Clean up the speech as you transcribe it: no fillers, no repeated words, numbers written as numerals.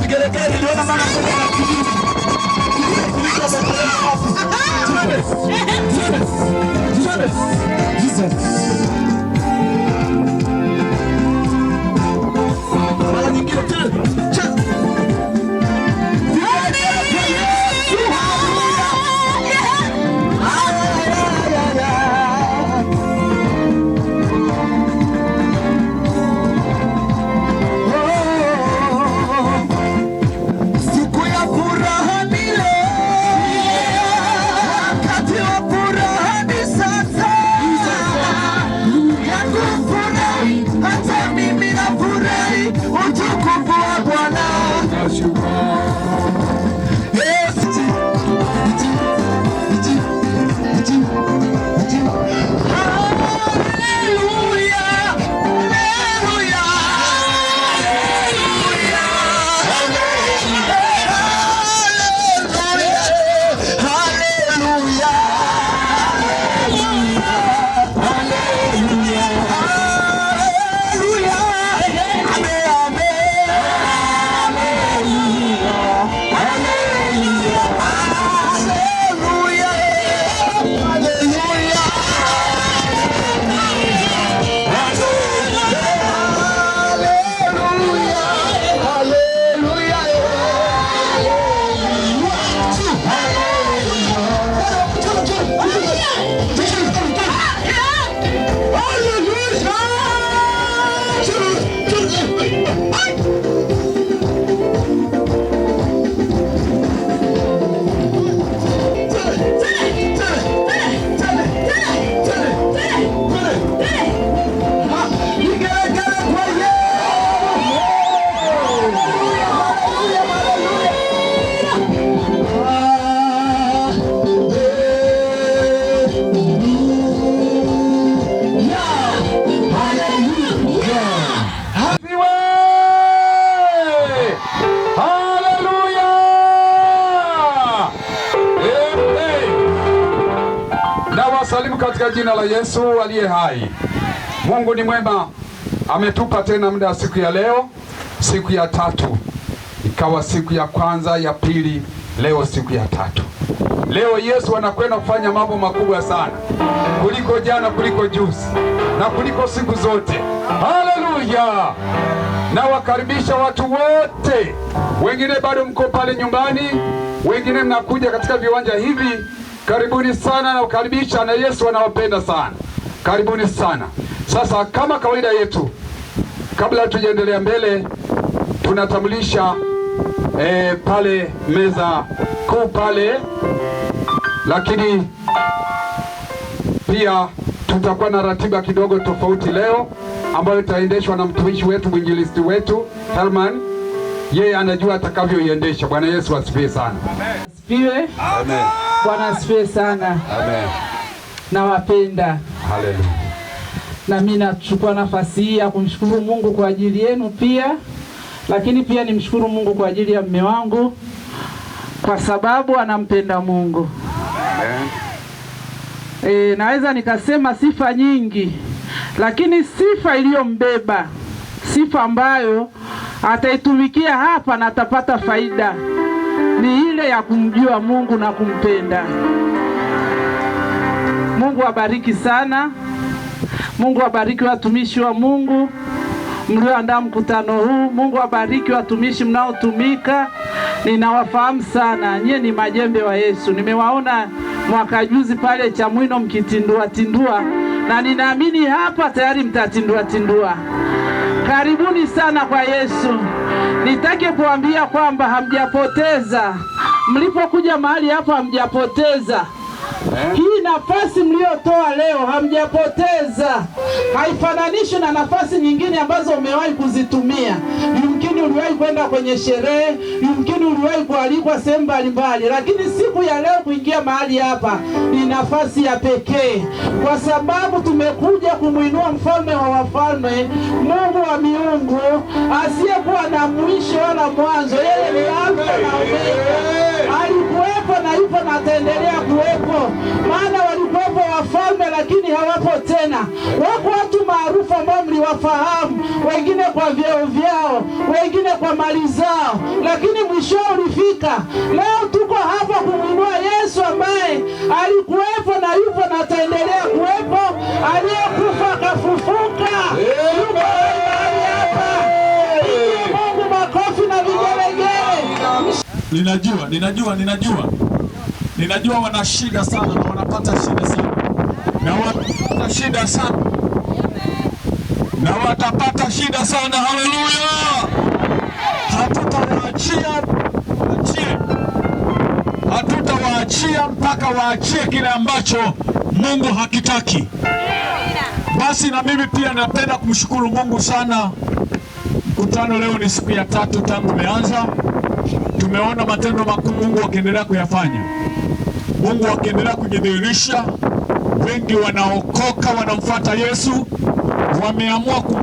Vigelegele, niliona mama mmoja anakimbia. Jesus. Mara nyingine tena. Siku ya furaha ni leo, wakati wa furaha ni sasa. Yangu furahi, hata mimi nafurahi, utukufu wa Bwana. Yes. Hallelujah, hallelujah, hallelujah, hallelujah, hallelujah, amen, amen, hallelujah, hallelujah, hallelujah, hallelujah, hallelujah. Vigelegele kwa Yesu. Hallelujah, hallelujah. Asifiwe! Haleluya! Amen. Na wasalimu katika jina la Yesu aliye hai. Mungu ni mwema, ametupa tena muda wa siku ya leo, siku ya tatu, ikawa siku ya kwanza, ya pili, leo siku ya tatu. Leo Yesu anakwenda kufanya mambo makubwa sana kuliko jana, kuliko juzi na kuliko siku zote. Haleluya! Na wakaribisha watu wote, wengine bado mko pale nyumbani, wengine mnakuja katika viwanja hivi. Karibuni sana na kukaribisha, na Yesu anawapenda sana. Karibuni sana. Sasa kama kawaida yetu, kabla tujaendelea mbele, tunatambulisha pale meza kuu pale, lakini pia tutakuwa na ratiba kidogo tofauti leo ambayo itaendeshwa na mtumishi wetu, mwinjilisti wetu Herman. Yeye anajua atakavyoiendesha. Bwana Yesu asifiwe sana. Asifiwe. Amen. Bwana asifiwe sana. Amen. Nawapenda. Haleluya. Na mimi nachukua nafasi hii ya kumshukuru Mungu kwa ajili yenu pia, lakini pia nimshukuru Mungu kwa ajili ya mume wangu kwa sababu anampenda Mungu. Amen. Naweza nikasema sifa nyingi, lakini sifa iliyombeba, sifa ambayo ataitumikia hapa na atapata faida ni ile ya kumjua Mungu na kumpenda. Mungu abariki sana. Mungu abariki watumishi wa Mungu mlioandaa mkutano huu. Mungu abariki watumishi mnaotumika. Ninawafahamu sana, nyie ni majembe wa Yesu. Nimewaona mwaka juzi pale Chamwino mkitindua tindua, na ninaamini hapa tayari mtatindua tindua. Karibuni sana kwa Yesu. Nitake kuambia kwamba hamjapoteza. Mlipokuja mahali hapa hamjapoteza. Hii nafasi mliotoa leo hamjapoteza. Haifananishwi na nafasi nyingine ambazo umewahi kuzitumia. Yumkini uliwahi kwenda kwenye sherehe, yumkini uliwahi kualikwa sehemu mbalimbali, lakini siku ya leo kuingia mahali hapa ni nafasi ya pekee, kwa sababu tumekuja kumuinua mfalme wa wafalme, Mungu wa miungu, asiyekuwa na mwisho wala mwanzo. Yeye ni Alfa na Omega, alikuwepo na yupo na ataendelea kuwepo. Maana walikuwepo wafalme lakini hawapo tena. Wako watu maarufu ambao mliwafahamu, wengine kwa vyeo vyao, wengine kwa mali zao, lakini mwisho ulifika. Leo tuko hapa kumwinua Yesu ambaye alikuwepo na yupo na ataendelea kuwepo, aliyekufa akafufuka. Yuko mahali hapa. Pigie Mungu makofi na vigelegele. Ninajua, ninajua, ninajua, ninajua wana shida sana na wanapata shida sana na watapata shida sana na watapata shida sana. Haleluya! Hatutawaachia, achie, hatutawaachia mpaka waachie kile ambacho Mungu hakitaki. Basi na mimi pia napenda kumshukuru Mungu sana. Mkutano leo ni siku ya tatu tangu umeanza. Tumeona matendo makuu Mungu akiendelea kuyafanya, Mungu akiendelea kujidhihirisha. Wengi wanaokoka, wanamfuata Yesu, wameamua kumka